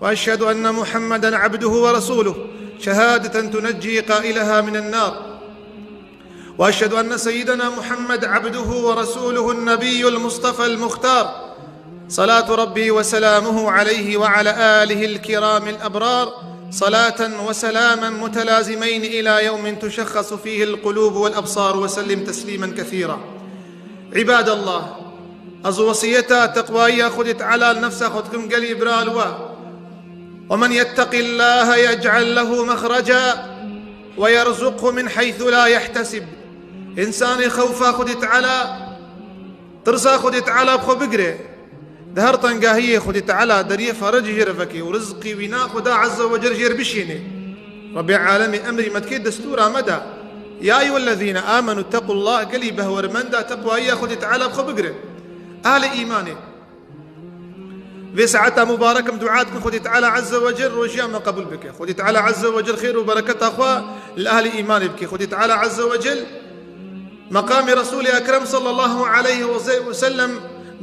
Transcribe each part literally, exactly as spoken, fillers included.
وأشهد أن محمدا عبده ورسوله، شهادة تنجي قائلها من النار. وأشهد أن سيدنا محمد عبده ورسوله النبي المصطفى المختار، صلاة ربي وسلامه عليه وعلى آله الكرام الأبرار، صلاة وسلاما متلازمين إلى يوم تشخص فيه القلوب والأبصار، وسلم تسليما كثيرا. عباد الله، ez wesiyeta teqwayî ya Xwedê Teala li nefsa xwe dikim gelî bira li we. ومن يتق الله يجعل له مخرجا ويرزقه من حيث لا يحتسب. Însanê xewfa Xwedê Teala, tirsa Xwedê Teala bi xwe bigire, di her tengahiyê Xwedê Teala deriyê ferecê jê re veke û rizqî wî na Xweda Azze ve Cel jê re bişîne. Rebbê Alemê emrî me dike, destûra me da. Ya eyyuhellezîne âmenû ittekullâh, gelî behwermenda teqwayî ya Xwedê Teala bi xwe bigire. Ehlê îmanê. Vê saeta mubarek em dua dikin, Xwedê Teala Azze ve Cel rojiya me qebûl bike. Xwedê Teala Azze ve Cel xêr û bereketa xwe li ehlê îmanê bike. Xwedê Teala Azze ve Cel meqamê Resûlê Ekrem sallallahu aleyhi ve se-, ve sellem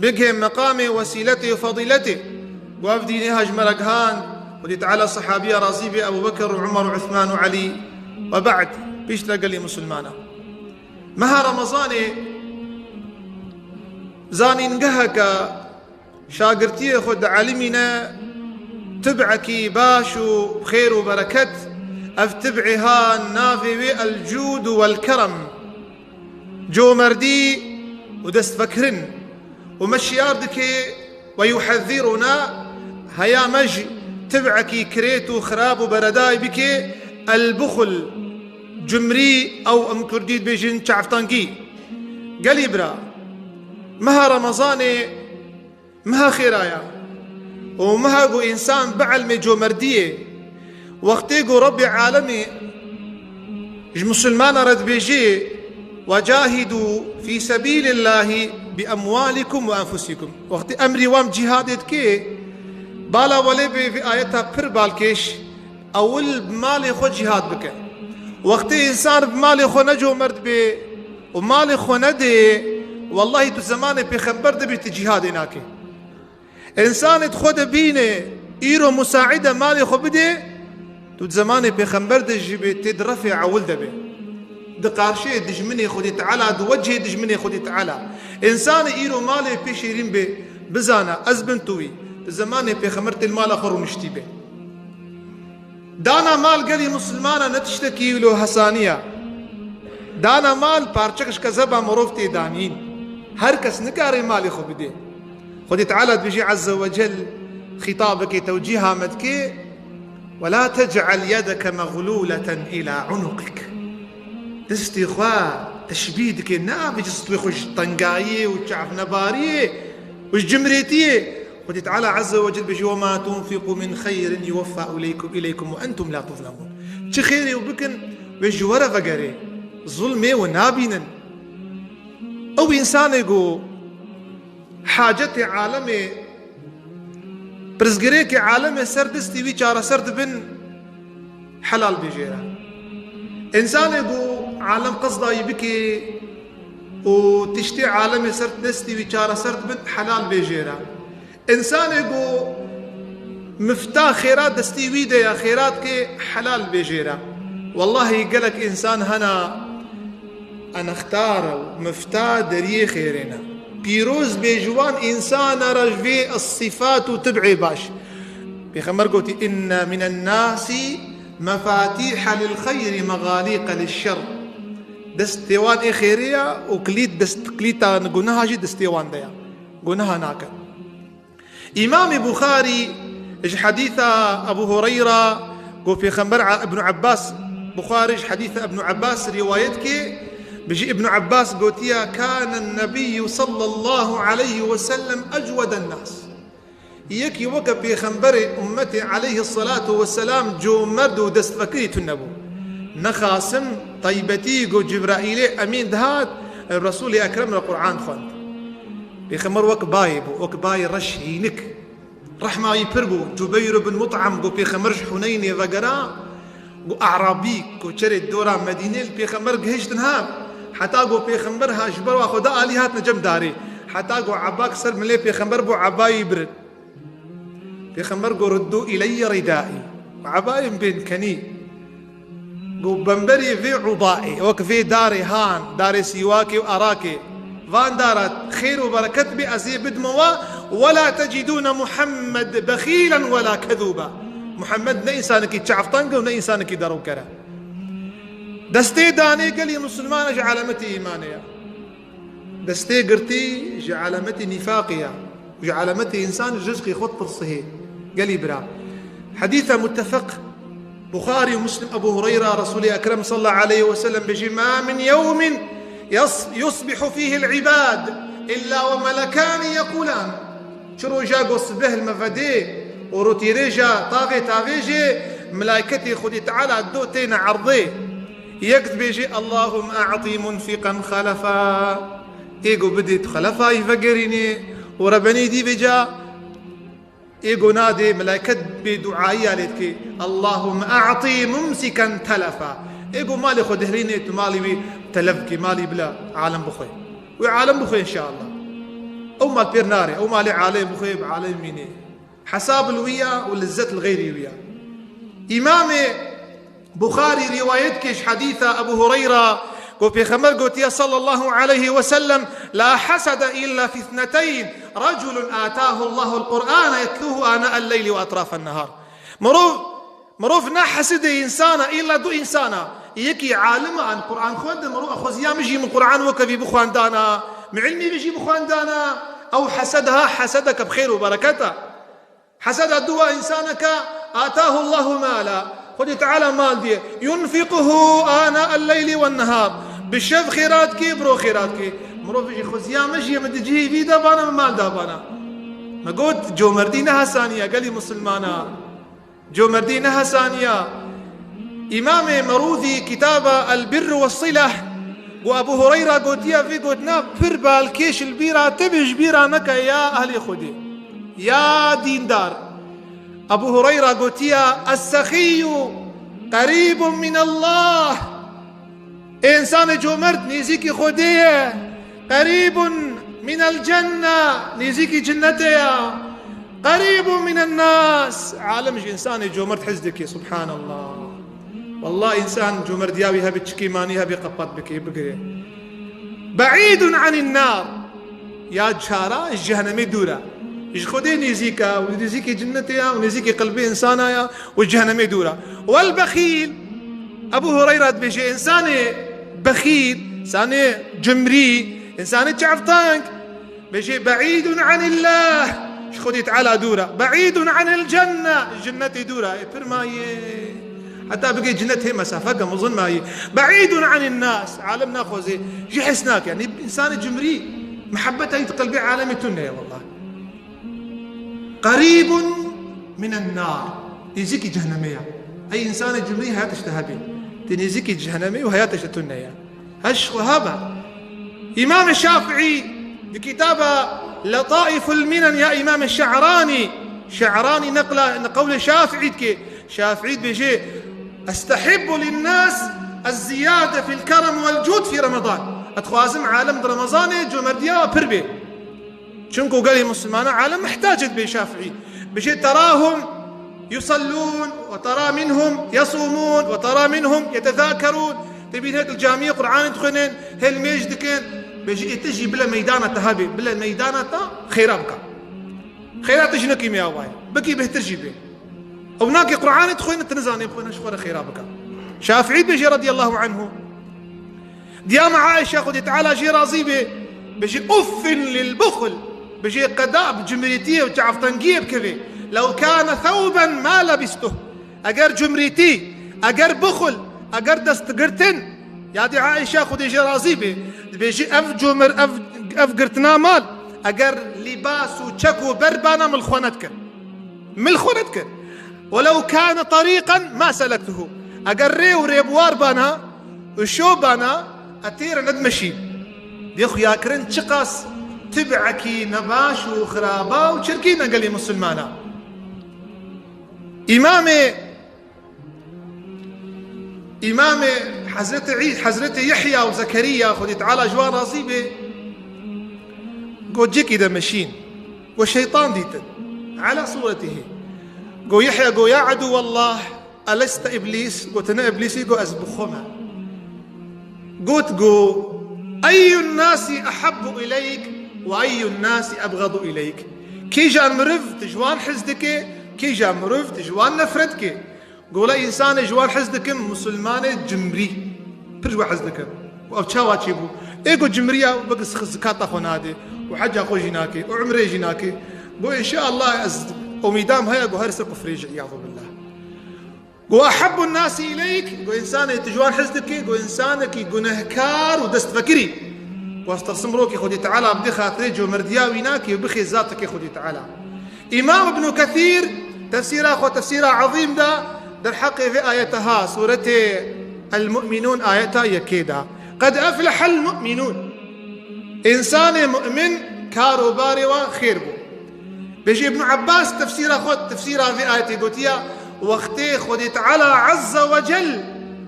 bigihê meqamê wesîletê û fedîletê. Ku ev dînê ha ji me re gihand, Xwedê Teala sehabiya razî be, Ebu Bekir û Umar û Uthman û Elî. We be'd, piştre gelî misilmana. Meha Remezanê zanîngeheke şagirtiyê xwe dielimîne tib'ekî baş û xêr û bereket. Ev tib'ê ha navê wê el-cûd û wel-kerem, comerdî û destvekirin, û me şiyar dike, we yuhezîrûna, heya me ji tib'ekî kirêt û xirab û beredayî bike, el-buxl, cimrî, ew em kurdî dibêjin çavtangî. Gelî bira, meha Remezanê meha xêra ya. Û meha ku însan bielmê comerdiyê, wextê ku Rebbê Alemê ji misilmana re dibêjê, "Wecahidû fî sebîlillahî bi emwalikum ve enfusikum." Wextê emrî wan cîhadê dike, bala welê bê vê ayeta pir balkêş, ewil bi malê xwe cîhad bike. Wextê însan bi malê xwe necomerd bê û malê xwe nedê, wellahî tu zemanê pêxember de bî tu cîhadê nake. Însanê di xwe de bîne, îro musaîde malê xwe bidê, tu di zemanê pêxember de jî bê tê di refê ewil de bê. Di qarşiyê dijminê Xwedê Teala, di wecihê dijminê Xwedê Teala. Însanê îro malê pê şêrîn bê, bizana, ez bin tu wî, di zemanê pêxember tê li mala xwe rûniştî bê. Dana mal gelî misilmana ne tiştekî wilo hesanî ya. Dana mal parçek ji kezeba mirov tê danîn. Her kes nikare malê xwe bidê. Xwedê Teala dibêjî Azze ve Cel, xîtabekê tewcîha me dike, "Ve la tec'el yedeke mexlûleten îlâ unukik." Destê xwe teşbîh dike, nabê ji stûyê xwe ji tengayiyê û çavnebariyê û ji cimrêtiyê. Xwedê Teala Azze ve Cel bêjî, "Ve ma tunfiqu min xeyrin yuweffa ileykum, ileykum ve entum la tuzlemun." Çi xêrê û bikin, wê ji we re vegerê. Zulmê we nabînin. Ew însanê ku hacetê alemê, pirsgirêkê alemê ser destî wî çareser dibin, helal bê jê re. Însanê ku alem qesdayî bike û tiştê alemê ser destî wî çareser dibin, helal bê jê re. Însanê ku mifta xêra destî wî de ya, xêra dike, helal bê jê re. Wellahî gelek însan hena, enextar û mifta deriyê xêrê ne. Pîroz bê ji wan însana re ji vê sifat û tib'ê baş. Pêxember gotî, "Inne minen nasi mefatîhe lil xeyri megalîqe lil şer." Destê wan ê xêrê ya û kilît, dest, kilîta guneha jî destê wan de ya. Guneha nake. Îmamê Buxarî ji hedîsa Ebû Hureyra, ku Pêxember a-, Ibn Abbas, Buxarî ji hedîsa Ibn Abbas rîwayet ke, bi jî Ibn Abbas gotiya, "Kâne nebiyyu sallallahu aleyhi ve sellem ecweden nas." Yekî weke Pêxemberê ummetê aleyhissalatu vesselam comerd û destvekirî tune bû. Nexasim taybetî ku Cibraîlê Emîn dihat, Resûlê Ekrem re Qur'an dixwend. Pêxember wek bayê bû, wek bayê reş hînik. Rehma wî pir bû. Cubeyr bin Mut'im ku Pêxember ji Huneynê vegera, ku E'rabî, koçerê dora Medînê li Pêxember gihiştin ha. Heta ku Pêxember ha ji ber wa xwe da alî hatine cem darê. Heta ku ebak ser milê Pêxember bû, ebayî birin. Pêxember got, "Riddu ileyye ridai." Ebayê min bên kenî. Got, "Bemberî vê udaê, wek vê darê han, darê sîwakê û arakê, van dara xêr û bereket bê, ez ê bidime we, we la tecidûne Muhammed bexîlen we la kezûba." Muhammed ne însanekî çavteng e û ne însanekî derûker e. Destê danê gelî misilman e, ji alametê îmanê ye. Destê girtî ji alametê nîfaqê ye. Ji alametê însan ji rizqê xwe tirsihê. Gelî bira. Hedîsa muttefeq, Buxarî û Muslim, Ebu Hureyra, Resûlê Ekrem sallallahu aleyhi ve sellem bêjî, "Ma min yewmin yas-, yusbihu fîhil ibad illa ve melekani yeqûlan." Çi roja ku sibeh li me vedê û rotîrêja tavê tavêjê, melayketê Xwedê Teala do têne erdê. Yek dibêje, "Allahümme a'ti munfiqan halefa." Ê go bidê tu xelefayî vegerînê û rebenî dî vêca. Ê go nadê, meleket bê duayiya lê dike, "Allahümme a'ti mumsikan telefa." Ê go malê xwe diherînê tu malê wî telef bikê, malî bila alem bixwe. Wê alem bixwe inşallah. Ew mal pêr nare, ew malê alê bixwe, bi alem mînê. Hesab li wî ya û lizzet li xeyrî wî ya. Îmamê Buxarî rîwayet kir ji hedîsa Ebu Hureyra, ku Pêxember gotiye sallallahu aleyhi ve sellem, "La hasede illa fi isneteyn, reculun atahu Allahul Qur'ane yetluhu ana el-leyli ve etrafen nehar." Mirov, mirov ne hesidê însana, illa du însana. Yekî alim e, an Qur'an xwendin, mirov xweziya min jî min Qur'an wekevî bixwendana, min ilmî min jî bixwendana, ew hesed ha, hesedeke bi xêr û bereket e. Heseda duwa însaneke, "Atahu Allahu mala." Xwedê Teala mal diye. "Yunfiquhu ana el-leyli wen-nehar." Bi şev xêrat kê, bi ro xêrat kê. Mirov jî xweziya me jî, me di cihê vî de bana, me mal da bana. Me got, comerdî ne hesanî ye, gelî misilmana. Comerdî ne hesanî ye. Îmamê Merûzî kitaba El-Birr ve Silah, ku Ebu Hureyra gotiye, vê gotina pir balkêş li bîra te be, ji bîra neke ya ehlê Xwedê. Ya dîndar. Ebu Hureyra gotiye, "Es-sexiyyu qerîbun minallah." Însanê comerd nêzîkî Xwedê ye. Qerîbun minel cenne, nêzîkî cinnetê ye. Qerîbun minen nas. Alim ji însanê comerd hez dike, subhanallah. Wallah, însan comerdiya wî hebe çikê manî hebe qepat bike, bigire. Be'îdun anin nar. Ya çara ji cehenemê dûr e. Ji Xwedê nêzîk e û nêzîkî cinnetê ye û nêzîkî qelbê însana ye û cehenemê dûr e. Wel bexîl, Ebu Hureyra dibêje, însanê bexîl, însanê cimrî, însanê çavteng, bêje, "Be'îdun anillah." Ji Xwedê Teala dûr e. "Be'îdun anil cenne." Ji cinnetê dûr e. Ê pir mayê. Heta bigê cinnet hê mesafeke mezin mayê. "Be'îdun anin nas." Alim naxwazê. Jî hes nake. Yanî însanê cimrî, mihebeta wî di qelbê alemê tune ye, wallah. Qerîbun minen nar. Nêzîkî cehenemê ye. Ey însanê cimrî, heyat işte hebî. Tê nêzîkî cehenemê û heyat işte tune ye. Heş xwe hebe. Îmamê Şafîî di kitaba Letaîful Minen ya Îmamê Şe'ranî, Şe'ranî neqla, qewlê Şafîî dike. Şafîî dibêje, "Estehibbu linnâs ez-ziyade fil kerem vel cûd fî Remezan." Ez dixwazim alem di Remezanê comerdîya pir bê. Çunku gelê misilmana alem mihtac dibe Şafîî. Bêje, "Terahum yusallûn ve tera minhum yasûmûn ve tera minhum yetezâkerûn." Tê bîn hê di camiyê Qur'anê dixwînin, hê nimêj dikin. Bêje, "Ê tu jî bile meydana te hebe, bile meydana te xêra bike. Xêra tu jî nekî me awayê. Bikî bêhtir jî bê." Ew nake Qur'anê dixwîne, tu nizanê bixwîne, ji xwe re xêra bike. Şafîî bêje radiyallahu anhu. Diya me Aîşe, Xwedê Teala jê razî be, bêje, "Uffin lil buxl." Bêje, "Qeda bi cimrîtiyê û çavtengiyê bikeve. Lew kâne thewben ma lebistuh." Eger cimrîtî, eger buxl, eger destgirtin, yadê Aîşe, Xwedê jê razî be, dibêje, "Ev cumir, ev, ev girtina mal, eger lîbas û çek û ber bana, min li xwe nedikir." Min li xwe nedikir. "Welew kâne terîqen ma selektuhu." Eger rê û rêbuwar bana û şo bana, ez tê re nedimeşî. Dê xuyakirin çiqas tib'ekî nebaş û xiraba û çirkîn e gelê misilmana. Îmamê Îmamê Hezretê Î-, Hezretê Yehya û Zekeriya, Xwedê Teala ji wan razî be, got, cekî de meşîn, got, şeytan dîtin. Ala sûretihî. Go Yehya go: "Ya edûwallah, eleste îblîs?" Go: "Te ne îblîsî?" Go: "Ez bi xwe me." Got go: "Eyyun nasi ehabbu ileyk ve eyyun nasi ebgadu ileyk?" Kîjan miriv tu ji wan hez dike, kîjan miriv tu ji wan nefret dike? Go: "La însanê ji wan hez dikim, misilmanê cimrî. Pir ji we hez dikim." Go: "Ev çawa çêbû?" Ê go: "Cimriya, wek zikata xwe nade û heca xwe jî nake û umrê jî nake." Go: "Înşeallah, ez umîdam heye go her ser kufrê jî, îyazûbillah." Go: "Ehabbun nasi ileyk?" Go: "Însanê tu ji wan hez dikî?" Go: "Însanekî gunehkar û destvekirî." Go: "Ez tersim rokê Xwedê Teala bidê xatirê comerdiya wî nake û bixê zatekê Xwedê Teala. Îmam Ibn Kethîr tefsîra xwe, tefsîra ezîm de, derheqê vê ayete ha, sûretê El Mu'minûn ayeta yekê de: "Qed eflehel mu'minûn." Însanê mu'min kar û barê wa xêr bû. Bêje Ibn Abbas tefsîra xwe, tefsîra vê ayetê gotiya, wextê Xwedê Teala Azze ve Cel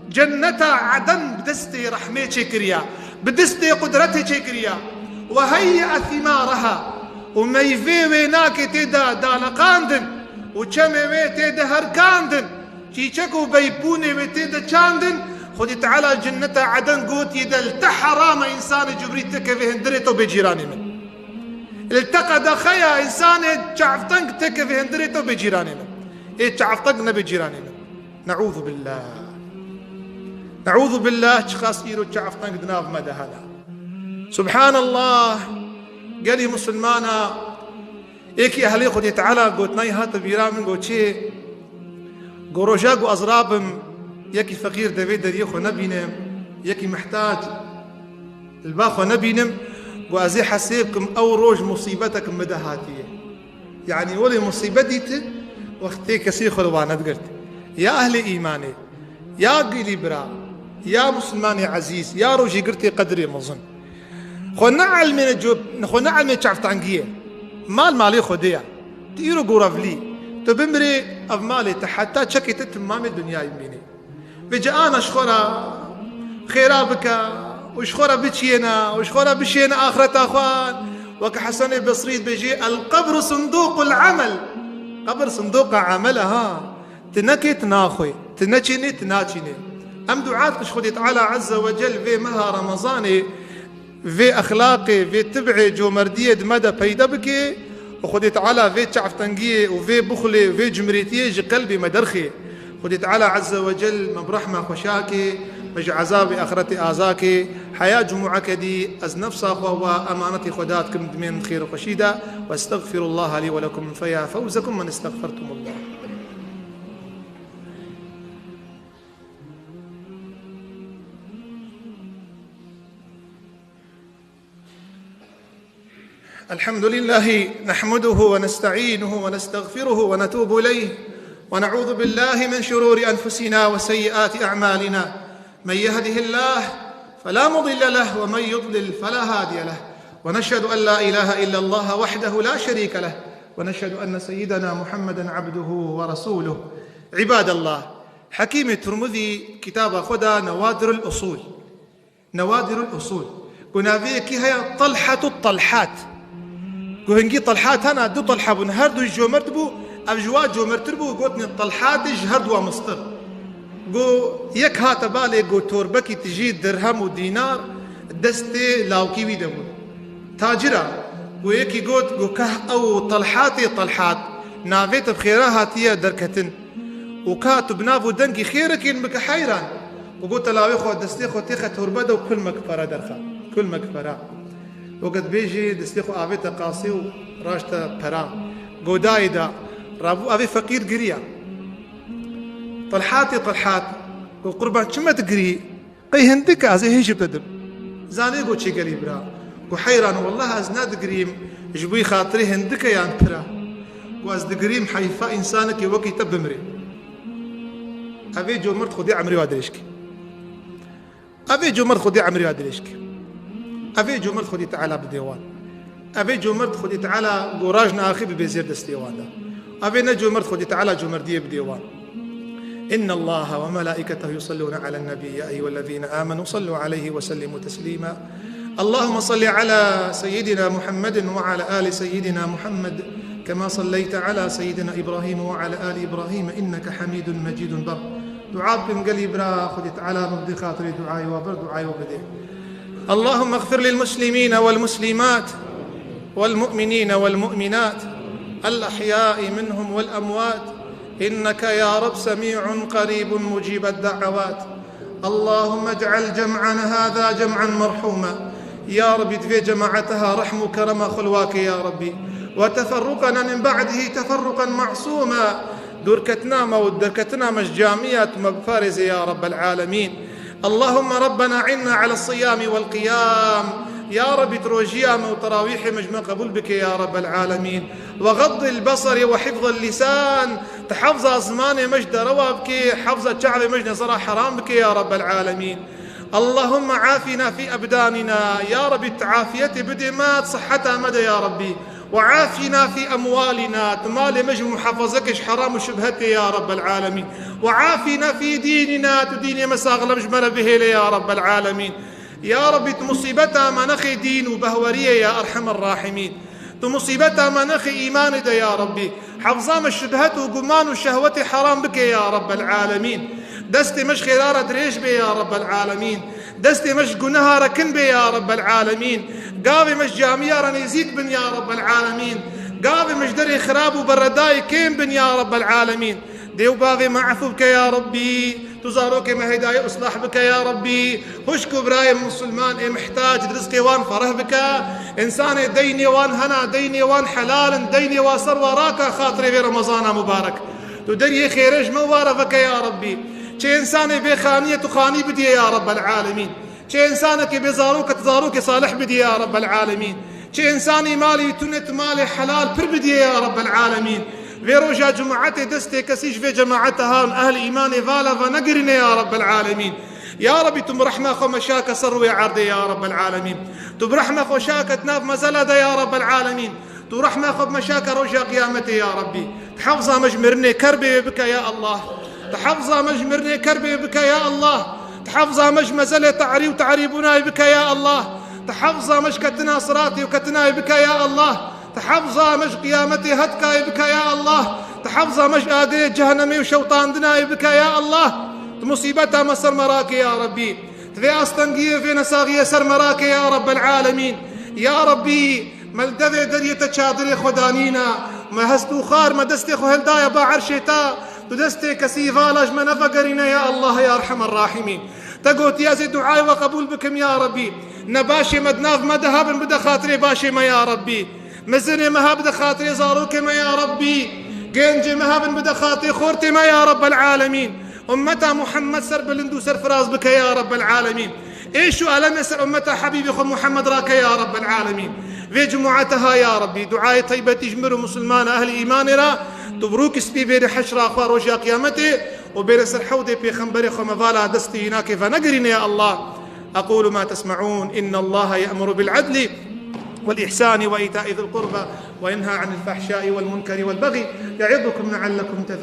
cenneta Eden bi destê rehmê çêkiriya, bi destê qudretê çêkiriya, "Ve heyye thimaraha", û meyvê wê nakê tê de daleqandin, û çemê wê tê de herkandin, çîçek û beypûnê wê tê de çandin, Xwedê Teala cenneta Eden gotiye de: "Li te herama însanê cimrî te keve hindirê te bê cîranê min." Li te qedexeya însanê çavteng te keve hindirê te bê cîranê min. Ê çavteng nebê cîranê min. Neûzubillah. Neûzubillah, çiqas îro çavteng di nav me de hene. Subhanallah. Gelî misilmana, êkî ehlê Xwedê Teala gotinayî hate bîra min, go çê? Go roja ku ez rabim, yekî feqîr devê deriyê xwe nebînim, yekî mihtac li ba xwe nebînim, ku ez ê hesê bikim, ew roj musîbetek min de hatiye. Yanî welê musîbet dîtin, wextê kesê xwe li wana digirt. Ya ehlê îmanê, ya gelî bira, ya misilmanê ezîz, ya rojî girtê qedirê mezin. Xwe neelmêne co-, xwe neelmê çavtangiyê. Mal malê Xwedê ye. Tu îro gorevlî. Tu bimirê, ev malê te heta çekê te timamê dinyayê bimînê. Vêca ana ji xwe re xêra bike û ji xwe re biçiyêne û ji xwe re bişêne axireta xwe. Weke Hesenê Besrî dibêjê: "El qebru sinduqul amel." Qebir sindoqa amel e ha. Tu nekê, tu naxwê. Tu neçênê, tu naçînê. Em dua dikin ji Xwedê Teala Azze ve Cel vê meha Remezanê vê exlaqê, vê tib'ê comerdiyê di me de peyde bike û Xwedê Teala vê çavtengiyê û vê buxlê û vê cumrêtiyê ji qelbê me derxê. Xwedê Teala Azze ve Cel me bi rehma xwe şakê, me ji ezabê axretê azakê. Heya cumueke dî ez nefsa xwe we emanetê xwe dadikim dimên xêr û xweşî de. Ve estexfirullaha lî ve lekum feya fewzekum men istexfertumullah. الحمد لله نحمده ونستعينه ونستغفره ونتوب إليه، ونعوذ بالله من شرور أنفسنا وسيئات أعمالنا. من يهده الله فلا مضل له، ومن يضلل فلا هادي له. ونشهد أن لا إله إلا الله وحده لا شريك له، ونشهد أن سيدنا محمدا عبده ورسوله. عباد الله، Hekîmê Tirmizî kitaba xwe da Newadirul Usûl. Newadirul Usûl. Ku navê yekî heye Talhatu Talhat. Ku hingî Talhat hena, du Talha bûn. Her du jî comert bû. Ev ji wa comertir bû. Gotinê Talhatê ji her du wa mistir. Ku yek hate balê, ku torbekî tijî dirhem û dînar destê lawkî wî de bûn. Tacir a. Ku yekî got, ku keh ew Talhatê Talhat, navê te bi xêra hatiye derketin. Û ka tu bi nav û dengî xêrekê bike heyran. Û gote lawê xwe, destê xwe têxe torbe de û kulmek pere derxe. Kulmek pere. Weke dibêjê destê xwe avête qasê û raşte pera. Godayê de rabû, avê feqîr giriya. Talhatê Talhat, û qurban çi me digirî? Qey hindik e, ez ê hêjî bidim. Zanê got çi gelî bira. Got heyran, wallah ez nedigirîm ji bo xatirê hindik e yan pir e. Got ez digirîm heyfa însanekê wekî te bimirê. Ev ê comert Xwedê emrê wa dirêj ke. Ev ê comert Xwedê emrê wa dirêj ke. Ev ê comert Xwedê Teala bidê wan. Ev ê comert Xwedê Teala goraj neaxê bibe zêr destê wan de. Ev ê ne comert Xwedê Teala comerdiyê bidê wan. إن الله وملائكته يصلون على النبي، يا أيها الذين آمنوا صلوا عليه وسلموا تسليما. اللهم صل على سيدنا محمد وعلى آل سيدنا محمد كما صليت على سيدنا إبراهيم وعلى آل إبراهيم إنك حميد مجيد. بر دعاء بكم قلي برا خدي تعالى مبدي خاطري دعاء وبر دعاء وبدي. اللهم اغفر للمسلمين والمسلمات والمؤمنين والمؤمنات الأحياء منهم والأموات إنك يا رب سميع قريب مجيب الدعوات. اللهم اجعل جمعنا هذا جمعا مرحوما. يا ربي، di vê cemaetê ha rehm û kerema xwe li wa ke ya Rebbî. وتفرقنا من بعده تفرقا معصوما. Dûrketina me û derketina me ji camiya tu me biparêze ya Rebbel Alemîn. اللهم ربنا أعنا على الصيام والقيام. Ya Rebbî, tu rojiya me û terawîhê me ji me qebûl bike ya Rebbel Alemîn. وغض البصر وحفظ اللسان. Tu hefza zimanê me ji derewa bike, hefza çavê me ji nezera heram bike ya Rebbel Alemîn. اللهم عافنا في أبداننا. Ya Rebbî, tu afiyetê bidê me, tu siheta me de ya Rebbî. وعافنا في أموالنا. Tu malê me ji muhafaza ke ji heram û şubhetê ya Rebbel Alemîn. وعافنا في ديننا. Tu dînê me saxlem ji me re bihêle ya Rebbel Alemîn. Ya Rebbî, tu musîbeta me nexê dîn û behweriyê ya Erhemer Rahimîn. Tu musîbeta me nexê îmanê de ya Rebbî. Hefza me şubhet û guman û şehwetê heram bike ya Rebbel Alemîn. Destê me ji xêra re dirêj bê ya Rebbel Alemîn. Destê me ji guneha re kin bê ya Rebbel Alemîn. Gavê me ji camiya re nêzîk bin ya Rebbel Alemîn. Gavê me ji derê xirab û beredayê kêm bin ya Rebbel Alemîn. Dê û bavê me efû bike ya Rebbî. Tu zarokê me hidayê û islah bike ya Rebbî. Huşk û birayê misilman ê mihtac, rizqê wan fereh bike. Însanê deynê wan hena, deynê wan helal in, deynê wan ser wa raka xatirê vê Remezana mubarek. Tu deriyê xêrê ji me û wa re veke ya Rebbî. Çi însanê bê xaniyê tu xanî bidiyê ya Rebbel Alemîn. Çi însanekê bê zarok e tu zarokê salih bidiyê ya Rebbel Alemîn. Çi însanî malî tune tu malê helal pir bidiyê ya Rebbel Alemîn. Vê roja cumaetê destê kesî ji vê cemaeta ha û ehlê îmanê vala venegirîne ya Rebbel Alemîn. Ya Rebbî, tu bi rehma xwe meşake ser rûyê erdê ya Rebbel Alemîn. Tu bi rehma xwe şake di nav mezela de ya Rebbel Alemîn. Tu rehma xwe meşake roja qiyametê ya Rebbî. Tu hefza me ji mirinê kerbê bike ya Allah. Tu hefza me ji mirinê kerbê bike ya Allah. Tu hefza me ji mezelê te'rî û te'rîbûnayê bike ya Allah. Tu hefza me ji ketina siratê û ketinayê bike ya Allah. Tu hefza me ji qiyametê hetkayê bike ya Allah. Tu hefza me ji agirê cehenemê û şewtandinayê bike ya Allah. Tu musîbeta me ser me rake ya Rebbî. Tu vê astengiyê, vê nesaxiyê ser me rake ya Rebbel Alemîn. Ya Rebbî, me li devê deriyê te çadirê xwe danîne. Me hest û xar, me destê xwe hildaye ba erşê te. Tu destê kesî vala ji me nevegerîne ya Allah ya Erhemer Rahimîn. Te gotiye ez ê duayê we qebûl bikim ya Rebbî. Ne başê me di nav me de hebin bide xatirê başê me ya Rebbî. Mezinê me hebide xatirê zarokê me ya Rebbî. Gencê me hebin bide xatirê xortê me ya Rebbel Alemîn. Ummeta Muhammed ser bilind û serfiraz bike ya Rebbel Alemîn. Êş û elemê ser ummeta Habîbê xwe Muhammed rake ya Rebbel Alemîn. Vê cumûete ha ya Rebbî, duayê teybetî ji mir û misilmana ehlî îmanê re, tu bi rûkî spî bêrî heşra xwe roja qiyametê û bêrî ser hewdê pêxemberê xwe me vala destê înakê venegirîne ya Allah. أقول ما تسمعون، إن الله يأمر بالعدل والإحسان وإيتاء ذي القربى وينهى عن الفحشاء والمنكر والبغي يعظكم لعلكم تذكرون.